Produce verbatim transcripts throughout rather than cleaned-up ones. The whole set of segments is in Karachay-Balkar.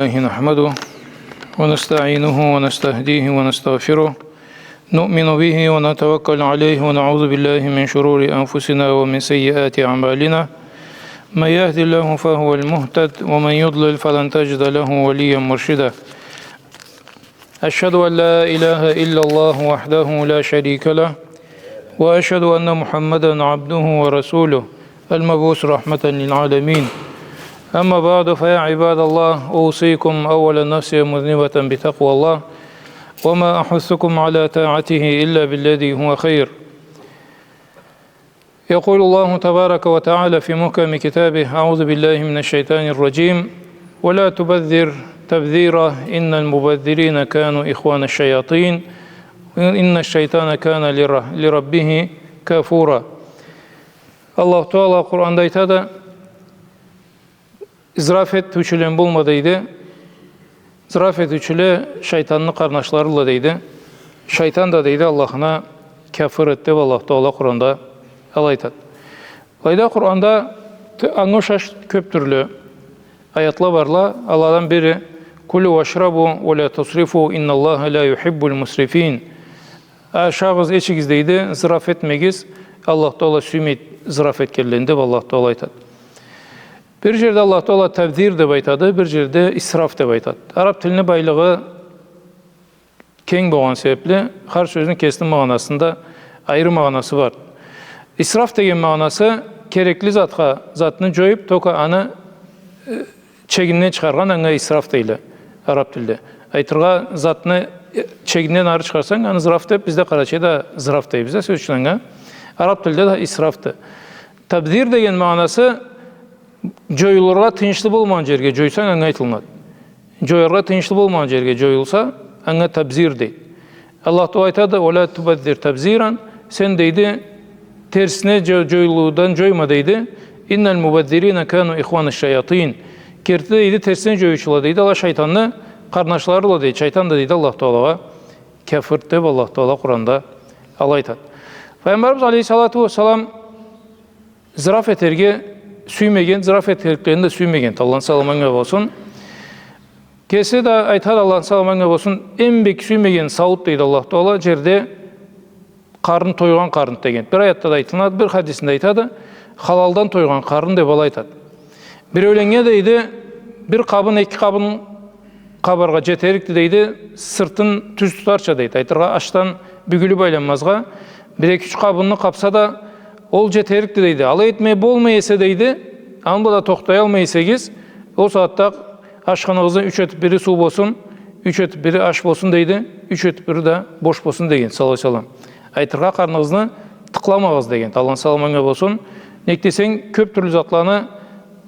الله نحمده ونستعينه ونستهديه ونستغفره. نؤمن به ونتوكل عليه ونعوذ بالله من شرور أنفسنا ومن سيئات أعمالنا. من يهد الله فهو المهتد ومن يضلل فلن تجد له وليا مرشدا. أشهد أن لا إله إلا الله وحده لا شريك له، وأشهد أن محمدا عبده ورسوله المبعوث رحمة للعالمين. أما بعد، فيا عباد الله، أوصيكم أولا نفسي مذنبة بتقوى الله، وما أحثكم على طاعته إلا بالذي هو خير. يقول الله تبارك وتعالى في محكم كتابه: أعوذ بالله من الشيطان الرجيم. ولا تبذر تبذيرا. إن المبذرين كانوا إخوان الشياطين. إن الشيطان كان لر-، لربه كفورا. Аллаху Таала Къуранда айтады: Исраф этиучюледен болма, дейди. Исраф этиучюле шайтанны къарнашларыдыла, дейди. Шайтан да, дейди, Аллахына кяфыр эди, деб Аллаху Таала Къуранда алай айтады. Былайда Къуранда т-, анга ушаш кёб тюрлю аятла барла. Аладан бири: «كلوا واشربوا ولا تسرفوا إن الله لا يحب المسرفين». Ашагъыз, ичигиз, дейди, исраф этмегиз, Аллаху Таала сюймейди исраф этгенлени, деб Аллаху Таала айтады. Бир джерде Аллаху Таала табзир деб айтады, бир джерде исраф деб айтады. Араб тилни байлыгъы кенг болгъан себебли, хар сёзню кесини магъанасында айры магъанасы бар. Исраф деген магъанасы керекли затха, затны джоюб, только аны, э, чегинден чыгъаргъан, анга исраф дейле араб тилде. Айтыргъа, затны, э, чегинден ары чыгъарсанг, аны зыраф деб, бизде къарачайда зыраф дейбиз да, сёз ючюн, анга. Араб тилде да исрафды. Табзир деген магъанасы джоюлургъа тыйыншлы болмагъан джерге джойсанг, анга айтылынады. Джояргъа тыйыншлы болмагъан джерге джоюлса, анга табзир дейди. Аллаху Таала айтады: «ولا تبذر تبذيرا». Сен, дейди, терсине джо-, джоюлуудан джойма, дейди. «إن المبذرين كانوا إخوان الشياطين». Керти, дейди, терсине джоюучула, дейди, ала шайтанны къарнашларыла, дейди. Шайтан да, дейди, Аллаху Таалагъа кяфырды деб Аллаху Таала Къуранда алай айтады. Пайгъамбарыбыз алейхиссалату уассалам зыраф этерге сюймеген, зыраф этериклени да сюймеген, Аллахны саламы анга болсун. Кеси да айтады, Аллахны саламы анга болсун, эм бек сюймеген сауут, дейди Аллаху Таала, джерде къарны, тойгъан къарны деген. Бир аятда да айтылады, бир хадисинде айтады, халалдан тойгъан къарны деб алай айтады. Биреуленнге, дейди, бир къабын, эки къабын къабаргъа джетерикди, дейди, сыртын тюз тутарча, дейди. Айтыргъа, ашдан бюгюлюб айланмазгъа, бир-эки-юч къабынны къабса да, ол джетерикди, дейди. Алай этме болмай эсе, дейди, аны бла да тохтаялмай эсегиз, ол сагъатда ашхыныгъызны юч этиб бири суу болсун, юч этиб бири аш болсун, дейди, юч этиб бири да бош болсун, деген, саллаллаху алейхи ва саллам. Айтыргъа, къарныгъызны тыкъламагъыз, деген, Аллахны саламы анга болсун. Нек десенг, кёб тюрлю затланы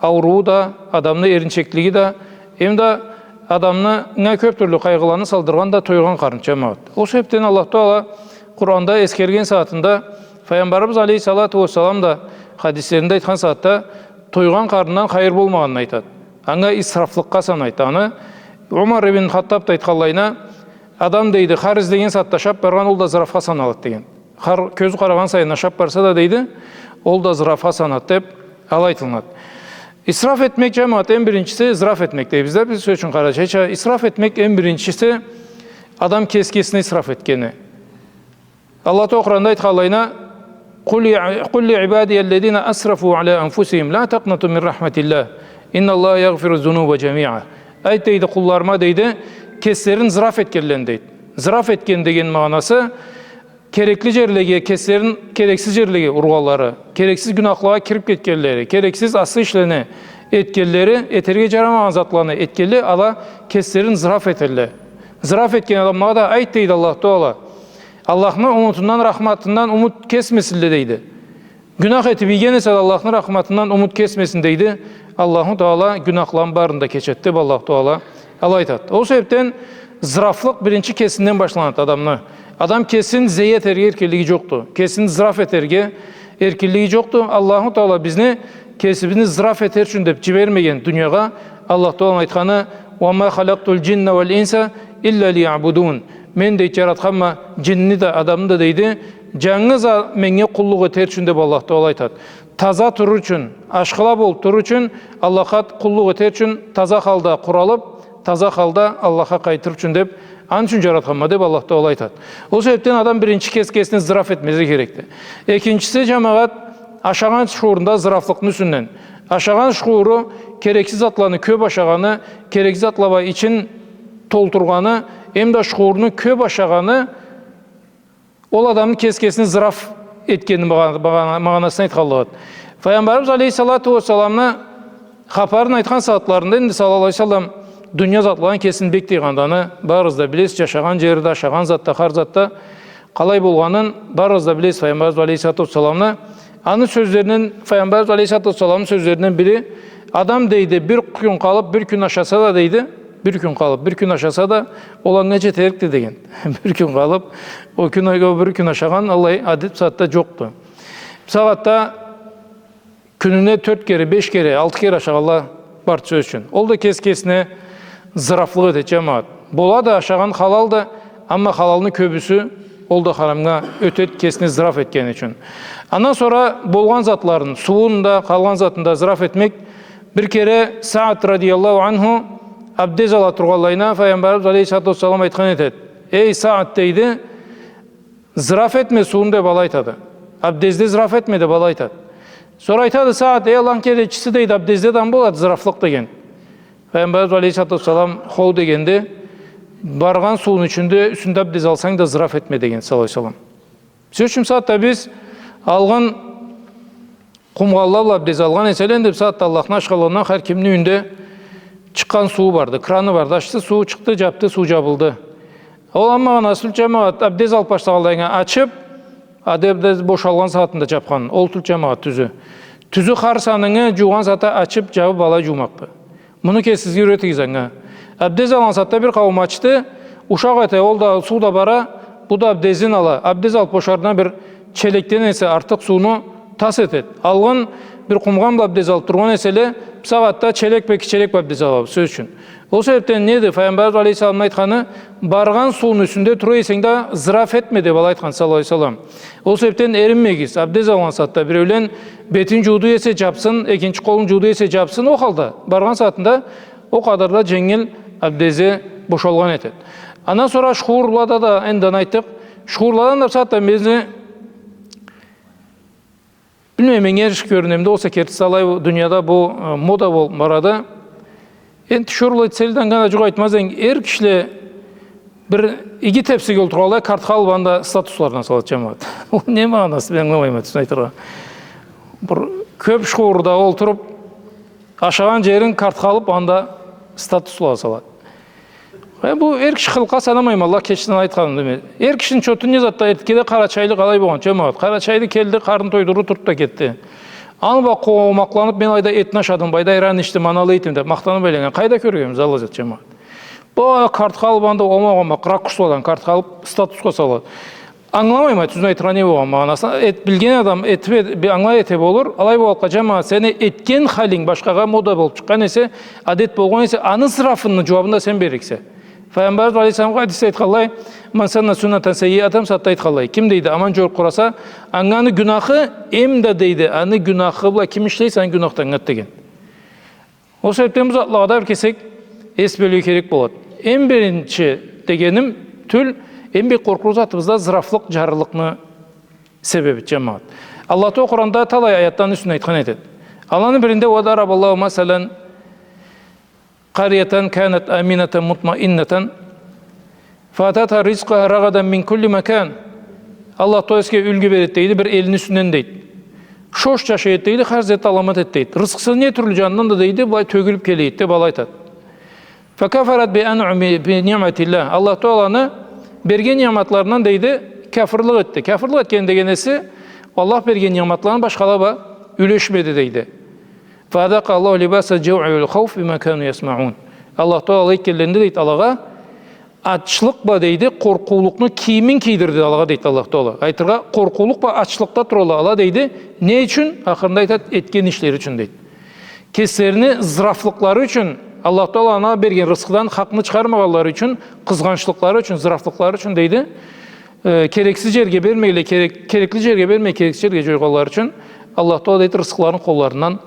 ауруу да, адамны эринчеклиги да, эм да адамны, анга кёб тюрлю къайгъыланы салдыргъан да тойгъан къарны, джамагъат. Ол себебден Аллаху Таала Къуранда эсгерген сагъатында, Пайгъамбарыбыз алейхиссалату уассалам да хадислеринде айтхан сагъатда тойгъан къарындан хайыр болмагъанын айтады. Анга исрафлыкъгъа санайды. Аны Умар ибн Хаттаб да айтханлайына, адам, дейди, хар излеген сагъатда ашаб баргъан, ол да зырафха саналады, деген. Хар кёзю къарагъан сайын ашаб барса да, дейди, ол да зырафха саналады деб алай айтылынады. Исраф этмек, джамагъат, эм биринчиси зыраф этмек дейбиз да биз, сёз ючюн, къарачайча. Исраф этмек, эм биринчиси, адам кес-, кесине исраф этгени. Аллаху Таала Къуранда айтханлайына: «قل يا، قل لعبادي الذين أسرفوا على أنفسهم لا تقنطوا من رحمة الله إن الله يغفر الذنوب جميعا». Айт, дейди, къулларыма, дейди, кеслерин зыраф этгенлени, дейди. Зыраф этген деген магъанасы, керекли джерлеге, кеслерин керексиз джерлеге ургъанлары, керексиз гюнахлагъа кириб кетгенлери, керексиз асы ишлени этгенлери, этерге джарамагъан затланы этгенле, ала кеслерин зыраф этелле. Зыраф этген адамлагъа да айт, дейди Аллаху Таала, Аллахны умутундан, рахматындан умут кесмесинле, дейди. Гюнах этиб ийген эсе да, Аллахны рахматындан умут кесмесин, дейди. Аллаху Таала гюнахланы барын да кечеди деб Аллаху Таала алай айтады. Ол себебден зырафлыкъ биринчи кесинден башланады адамны. Адам кесин зая этерге эркинлиги джокъду. Кесин зыраф этерге эркинлиги джокъду. Аллаху Таала бизни кесибизни зыраф этер ючюн деб джибермеген дуниягъа. Аллаху Тааланы айтханы: «وما خلقت الجن والإنس إلا ليعبدون». Мен, дейди, джаратханма джинни да, адамны да, дейди, джангыз а меннге къуллукъ этер ючюн деб Аллаху Таала айтады. Таза турур ючюн, ашхыла болуб турур ючюн, Аллахха къуллукъ этер ючюн таза халда къуралыб, таза халда Аллахха къайтыр ючюн деп, аны ючюн джаратханма деп Аллах Тагъала айтады. Ол себепден адам биринчи кес-, кесине зыраф этмезге керекди. Экинчиси, джамагъат, ашагъан ушхуурунда зырафлыкъны юсюнден. Ашагъан ушхууру, керексиз затланы кёп ашагъаны, керексиз затла бла ичин толтургъаны, эм да ушхуурну кёп ашагъаны, ол адамны кес-, кесине зыраф этгени магъа-, магъа-, магъанасын айтханлыгъыды. Файгъамбарыбыз алейхиссалату уассаламны хапарын айтхан сагъатларында, энди, саллаллаху алейхи ва саллам, дуния затладан кесин бек тыйгъанды, аны барыгъыз да билесиз, джашагъан джери да, ашагъан зат да, хар зат да къалай болгъанын барыгъыз да билесиз. Файгъамбарыбыз алейхиссалату уассаламны, аны сёзлеринден, Файгъамбарыбыз алейхиссалату уассаламны сёзлеринден бири, адам, дейди, бир кюн къалып, бир кюн ашаса да, дейди, бир кюн къалып, бир кюн ашаса да, ол анга джетерикди деген. Бир кюн къалып, ол кюн, ол бир кюн ашагъан аллай адет бусагъатда джокъду. Бусагъатда кюнюне тёрт кере, беш кере, алты кере ашагъанла барды, сёз ючюн. Ол да кес-, кесине зырафлыкъ этеди, джамагъат. Болады, ашагъан халалды, амма халалны кёбюсю ол да харамгъа ётеди, кесине зыраф этгени ючюн. Андан сора болгъан затларын, сууун да, къалгъан затын да зыраф этмек. Бир кере Саад радияллаху анху абдез ала тургъанлайына Файгъамбарыбыз алейхиссалату уассалам айтхан этеди: «Эй, Саад, — дейди, — зыраф этме сууну», — деп алай айтады. «Абдезде зыраф этме», — деп алай айтады. Сора айтады Саад: «Эй, Аллахны келечиси, — дейди, — абдезде да болады зырафлыкъ?» — деген. Файгъамбарыбыз алейхиссалату уассалам: «Хоу, — дегенди, — баргъан сууну ичинде, юсюнде абдез алсанг да, зыраф этме», — деген, саллаллаху алейхи ва саллам. Сёз ючюн, бусагъатда биз алгъын къумгъанла бла абдез алгъан эселе, энди бусагъатда Аллахны ашхылыгъындан хар кимни юйюнде чыкъгъан сууу барды, краны барды, ачды, сууу чыкъды, джабды, сууу джабылды. Ол аны магъанасы, джамагъат, абдез алып башлагъанлайынга ачып, абдез бошалгъан сагъатында джабхан. Ол тюл, джамагъат, тюзю. Тюзю, хар санынгы джуугъан сагъатда ачып, джабып, алай джуумакъды. Муну кесигизге юретигиз анга. Абдез алгъан сагъатда бир къауум ачды, ушакъ эте, ол да, суу да бара, бу да абдезин ала. Абдез алып бошарына бир челекден эсе артыкъ сууну тас этеди. Алгъын бир къумгъан бла абдез алып тургъан эселе, бусагъатда челек бла, эки челек бла абдез алабыз, сёз ючюн. Ол себепден неди? Файгъамбарыбыз алейхиссаламны айтханы: «Баргъан сууну юсюнде тура эсенг да, зыраф этме», — деп алай айтхан, саллаллаху алейхи ва саллам. Ол себепден эринмегиз. Абдез алгъан сагъатда биреулен бетин джууду эсе, джабсын, экинчи къолун джууду эсе, джабсын, ол халда баргъан сагъатында ол къадарда дженгил абдези бошалгъан этеди. Андан сора ушхуурлада да, энди, аны айтдыкъ. Ушхуурладан да бусагъатда бизни, билмейме, меннге эрши кёрюнеми да, огъесе кертиси алай, дунияда бу, э, мода болуп барады. Энди тиширыулу этселе да, анга да джукъ айтмаз эдим, эр кишиле бир иги тепсиге олтургъанлай картха алып, анда статусларына салады, джамагъат. Ол не магъанасы, мен ангыламайма, тюзюн айтыргъа. Бир кёп ушхуурда олтуруп, ашагъан джерин картха алып, анда статуслагъа салады. Э, бу эр киши къылыкъгъа санамайма, Аллах кечсин айтханым, дейме. Эр кишини чоту не затда, эртдеги къарачайлы къалай болгъан, джамагъат? Къарачайлы келди, къарнын тойдурду, турду да кетди. Аны бла къомакъланып, мен айда этни ашадым, бу айда айран ичдим, аналы этдим деп махтанып айланнган къайда кёргенбиз аллай зат, джамагъат? Бу картха алып, анда омакъ-омакъ ракурсладан картха алып, статусха салады. Ангыламайма, тюзюн айтыргъа, не болгъан магъанасы. Эт, билген адам этип, эт, би-, ангылай эте болур. Алай болгъанлыкъгъа, джамагъат, сени этген халинг башхагъа мода болуп чыкъгъан эсе, адет болгъан эсе, аны зырафыны джууабын да сен берликсе. Файгъамбарыбыз алейхиссалам хадисде айтханлай: «Ман санна суннатан саййиатан», — бусагъатда айтханлай. Ким, дейди, аман джорукъ къураса, анга аны гюнахы, эм да, дейди, аны гюнахы бла ким ишлей эсе, аны гюнахы да ангады, деген. Ол себепден бу затлагъа да бир кесек эс бёлюрге керек болады. Эм биринчи дегеним тюл, эм бек къоркъуулу затыбыз да зырафлыкъ, джарлылыкъны себеби, джамагъат. Аллах Тагъала Къуранда талай аятда аны юсюнден айтхан этеди. Аланы биринде: «Ва дарабаллаху масалан къарьятан канат аминатан мутмаиннатан». «Фаататха ризкъаха рагадан мин кулли макан». Аллах Тагъала эсге юлгю береди, дейди, бир элни юсюнден, дейди. Шош джашай эди, дейди, хар зат аламат эди, дейди. Рызкъысы не тюрлю джандан да, дейди, былай тёгюлюп келе эди, деп алай айтады. «Факафарат би анъуми, би ниъматиллах». Аллах Тагъаланы берген ниъматларындан, дейди, кяфырлыкъ этди. Кяфырлыкъ этген деген эсе, Аллах берген ниъматларын башхала бла юлешмеди, дейди. «Фаазакъа Аллаху либаса джауи вал хауф бима кану яснаун». Аллах Тагъала алай этгенлеринде, дейди, алагъа ачлыкъ бла, дейди, къоркъуулукъну кийимин кийдирди алагъа, дейди Аллах Тагъала. Айтыргъа, къоркъуулукъ бла ачлыкъда туралла ала, дейди. Не ючюн? Ахырында айтады, этген ишлери ючюн, дейди. Кеслерини зырафлыкълары ючюн, Аллах Тагъала анга берген рызкъыдан хакъны чыгъармагъанлары ючюн, къызгъанчлыкълары ючюн, зырафлыкълары ючюн, дейди. Э, керексиз джерге бермейле, керек-, керекли джерге бермей, керексиз джерге джойгъанлары ючюн Аллах Тагъала, дейди, рызкъыларын къолларындан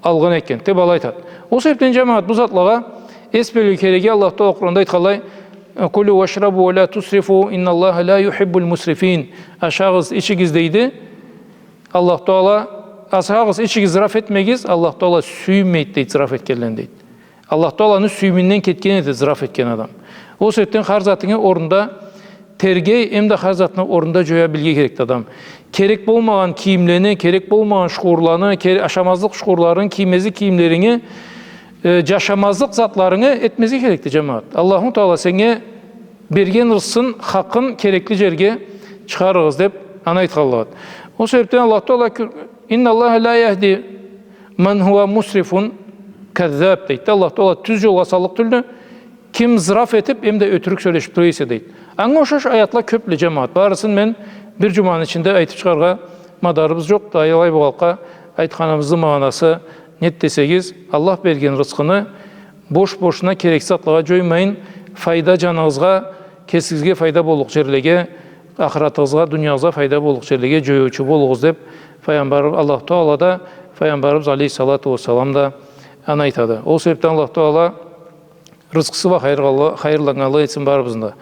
алгъан экен, деп алай айтады. Ол себепден, джамагъат, бу затлагъа Эс бёлюрге кереги, Аллах Тагъала Къуранда айтханлай: «Кулю вашрабу ва ля тусрифу, инналлаха ля юхиббуль мусрифин». Ашагъыз, ичигиз, дейди. Аллах Тагъала, ашагъыз, ичигиз, зыраф этмегиз, Аллах Тагъала сюймейди, дейди, зыраф этгенлени, дейди. Аллах Тагъаланы сюйюмюнден кетген этеди зыраф этген адам. Ол себебден хар затынгы орнунда тергей, эм да хар затынгы орнунда джоя билирге керекди адам. Керек болмагъан кийимлени, керек болмагъан шхурланы, кер-, ашамазлыкъ шхурларын, киймезлик кийимлеринги, э, джашамазлыкъ затларынгы этмезге керекди, джамагъат. Аллаху Тагъала сеннге берген рызкъысын, хакъын керекли джерге чыгъарыгъыз, деб, аны айтханлады. Ол себебден Аллах Тагъала кю-, «Инналлаха ля яхди ман хуа мусрифун каззаб», дейди. Аллах Тагъала тюз джолгъа саллыкъ тюлдю, ким зыраф этиб, эм да ётюрюк сёлешиб тура эсе, дейди. Анга ушаш аятла кёбле, джамагъат. Барысын мен бир джуманы ичинде айтыб чыгъаргъа мадарыбыз джокъду. Алай болгъанлыкъгъа, айтханыбызны магъанасы неди десегиз, Аллах берген рызкъыны бош-бошуна керексиз затлагъа джоймайын, файда джаныгъызгъа, кесигизге файда боллукъ джерлеге, ахыратыгъызгъа, дуниягъызгъа файда боллукъ джерлеге джоюучу болугъуз, деб, Файгъамбар-, Аллах Тагъала да, Файгъамбарыбыз алейхиссалату уассалам да аны айтады. Ол себебден Аллах Тагъала рызкъысы бла хайырлы-, хайырланнганлыкъ этсин барыбызны да.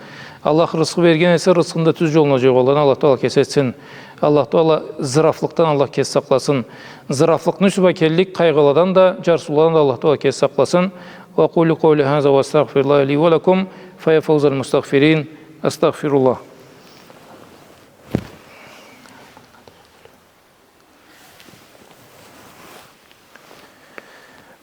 Аллах рызкъы берген эсе, рызкъыны да тюз джолуна джойгъанладан Аллах Тагъала кеси этсин. Аллах Тагъала зырафлыкъдан Аллах кеси сакъласын. Зырафлыкъны юсю бла келлик къайгъыладан да, джарсыуладан да Аллах Тагъала кеси сакъласын. Ва акъулу къаули хаза ва астагъфируллаха ли ва лакум, фа я фаузаль мустагъфирин. Астагъфируллах.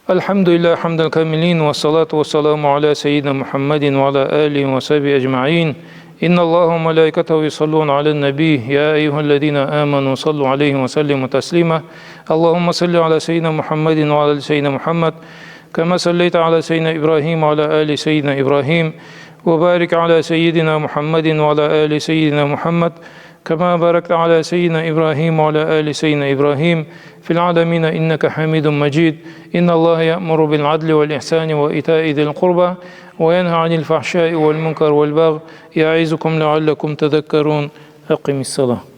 الحمد لله حمد الكاملين، والصلاة والسلام على سيدنا محمد وعلى آله وصحبه أجمعين. إن الله وملائكته يصلون على النبي، يا أيها الذين آمنوا صلوا عليه وسلموا تسليما. اللهم صل على سيدنا محمد وعلى آل سيدنا محمد، كما صليت على سيدنا إبراهيم وعلى آل سيدنا إبراهيم، وبارك على سيدنا محمد وعلى آل سيدنا محمد، كما باركت على سيدنا إبراهيم وعلى آل سيدنا إبراهيم في العالمين إنك حميد مجيد. إن الله يأمر بالعدل والإحسان وإيتاء ذي القربى وينهى عن الفحشاء والمنكر والبغي يعظكم لعلكم تذكرون. أقم الصلاة.